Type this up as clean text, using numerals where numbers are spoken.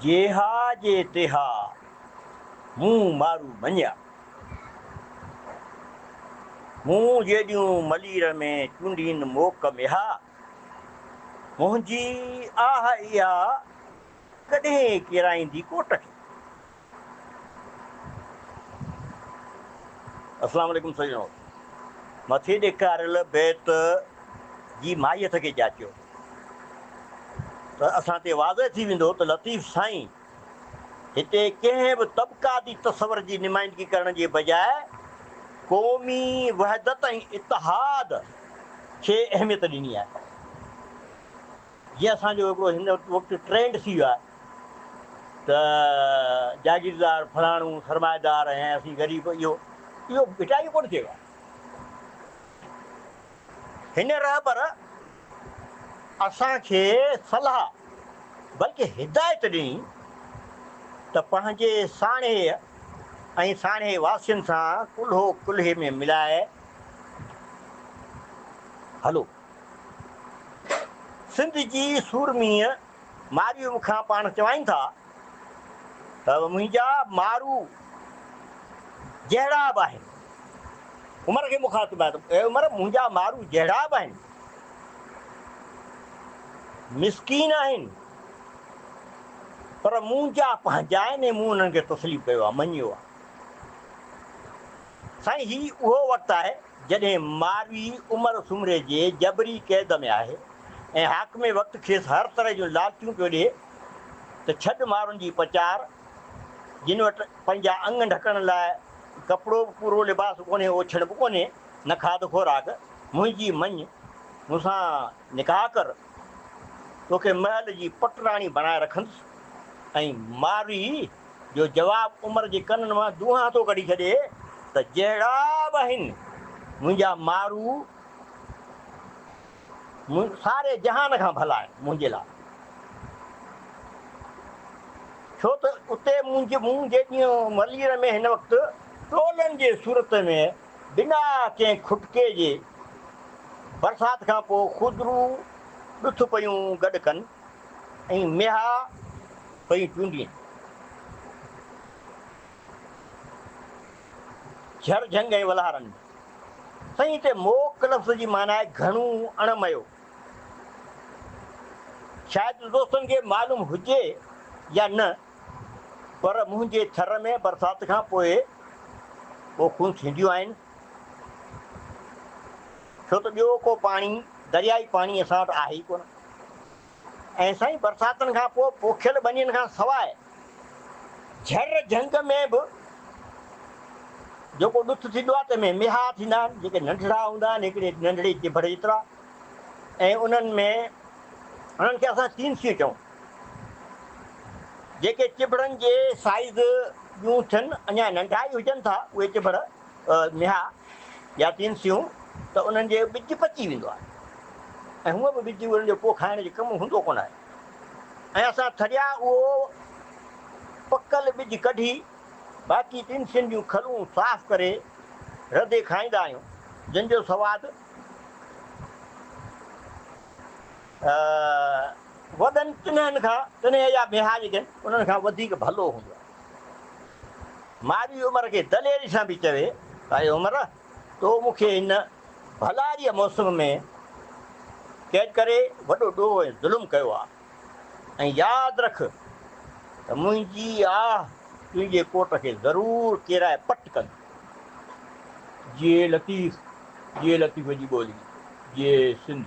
جيها جي تيها، مون مارو مڃيا. مون جيڏيون ملير ۾ چونڊين موڪ ميها، منهنجي آهه اها ڪڏهن ڪيرائيندي ڪوٽ کي. اسلام عليڪم سڄڻو. مٿي ڏيکاريل بيت جي ماهيت کي جاچيو ته اسان تي واضح ٿي ويندو ته لطيف سائين هتي ڪنهن به طبقاتي تصور جي نمائندگي ڪرڻ جي بجاء قومي وحدت ۽ اتحاد کي اهميت ڏني آهي. جيئن اسان جو هڪڙو هن وقت ٽرينڊ ٿي ويو آهي ته جاگيردار فلاڻو سرمائيدار ۽ اسين غريب اهو اهو ڀٽائي ڪونه چيو آهي. هن رهبر اسان کي صلاح بلڪه هدايت ڏني ته پنهنجي ساڻيهه ۽ ساڻيهه واسين سان ڪلهو ڪلهي ۾ ملائي هلو. سنڌ جي سورميء مارئيء کان پاڻ چوائين ٿا ته منهنجا مارو جهڙا به آهن. عمر کي مخاطب آهي ته اي عمر منهنجا مارو جهڙا به آهن، مسڪين آهن، پر منهنجا پنهنجا آهن ۽ مون انهن کي تسليم ڪيو آهي، مڃيو آهي. سائين هي اهو وقت آهي جڏهن ماروي عمر سومري جي جبري قيد ۾ آهي ۽ حاڪم وقت کيس هر طرح جون لالچون پيو ڏئي ته ڇڏ مارون جي پچار، جن وٽ پنهنجا انگ ڍڪڻ لاء ڪپڙو به پورو لباس ڪونهي اوڇڻ به ڪونهي نه کاڌ خوراڪ، منهنجي مڃ، مون سان نڪاح ڪر، توکي محل جي پٽ راڻي بڻائي رکندس ۽ ماروي جو جواب عمر جي ڪنن مان دونهان ٿو ڪڍي ڇڏي ته جهڙا به آهن منهنجا مارو ساري جهان کان ڀلا آهن منهنجي لاء، ڇو ته اتي منهنجي مون جيڏيون ملير ۾ هن وقت ٽولن جي صورت ۾ بنا ڪنهن کٽڪي جي برسات کان پوء خودرو ڏٿ پيون گڏ ڪن ۽ ميها پيون چونڊين. جھر جھنگ ۽ ولهارن ۾. سائين هتي موڪ لفظ جي معنيٰ آهي گهڻو، اڻ ميو. شايد دوستن کي معلوم هجي يا نه پر منهنجي ٿر ۾ برسات کان پوء پوکون ٿينديون آهن. ڇو ته ٻيو ڪو پاڻي دريائي پاڻي اسان وٽ آهي ئي ڪونه. ۽ سائين برساتن کان پوء پوکيل ٻنين کان سواء جھر جھنگ ۾ به جيڪو ڏٿ ٿيندو آهي تنهن ۾ ميها ٿيندا آهن جيڪي ننڍڙا هوندا آهن هڪڙي ننڍڙي چڀڙ جيترا ۽ انهن ۾ انهن کي اسان تينسيون چئون جيڪي چڀڙن جي سائيز جون ٿين اڃا ننڍا ئي هجن ٿا اهي چڀڙ ميها يا تينسيون ته انهن جي ٻج پچي ويندو آهي ۽ هونء به ٻج انهن جو پوء کائڻ جي ڪم هوندو ڪونه آهي ۽ اسان ٿريا اهو پڪل ٻج ڪڍي باقي تينسين جون کلون صاف ڪري رڌي کائيندا آهيون جن جو سواد وڏن تنهن کان تنهن يا ميها جيڪي آهن انهن کان وڌيڪ ڀلو هوندو آهي. ماروي عمر کي دليري سان به چوي ته اي عمر! تو مون کي هن ڀلاريء موسم ۾ قيد ڪري وڏو ڏوهه ۽ ظلم ڪيو آهي ۽ ياد رک ته منهنجي آهه تنهنجي ڪوٽ کي ضرور ڪيرائي پٽ ڪندي. جيئي لطيف، جيئي لطيف جي ٻولي، جيئي سنڌ.